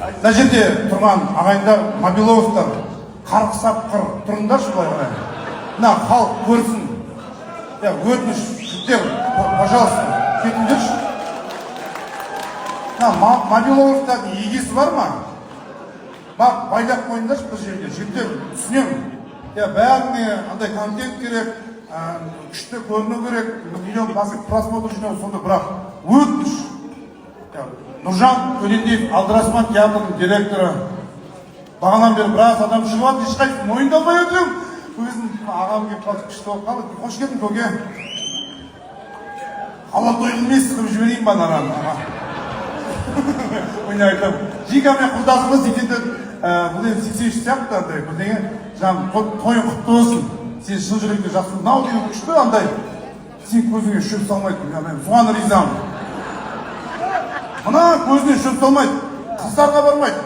Мына жерде тұрған ағайындар, мобилографтар, қарғыс атқыр, тұрыңдаршы былай қарай, мына халық көрсін. Иә, өтініш, жігіттер, пожалуйста, кетіңдерші. Мына мобилографтардың егесі бар ма? Бақ байлап қойыңдаршы бір жерге, жігіттер. Түсінемін, иә, бәріне андай контент керек, күшті көріну керек, миллион просмотр жинау сонда. Бірақ өтініш. Иә, Нұржан Төлендиев, Алдараспан театрының директоры. Бағанадан бері біраз адам шығып жатыр, ешқайсысы мойындалмай отыр. Өзім ағам келіп қалды, күшті болып қалды. Қош келдің, көке. Халал той емес қылып жіберейін ба ананы, аға? Ойнап айтамын. Жика мен құрдасымыз 84, бұл енді 83 сияқты андай бірдеңе. Жаным, тойың құтты болсын. Сен шын жүректен жақсы, мынау деген күшті андай. Сен көзіңе шөп салмайды, мен соған ризамын. Мына көзіне шөп салмайды, қыздарға бармайды.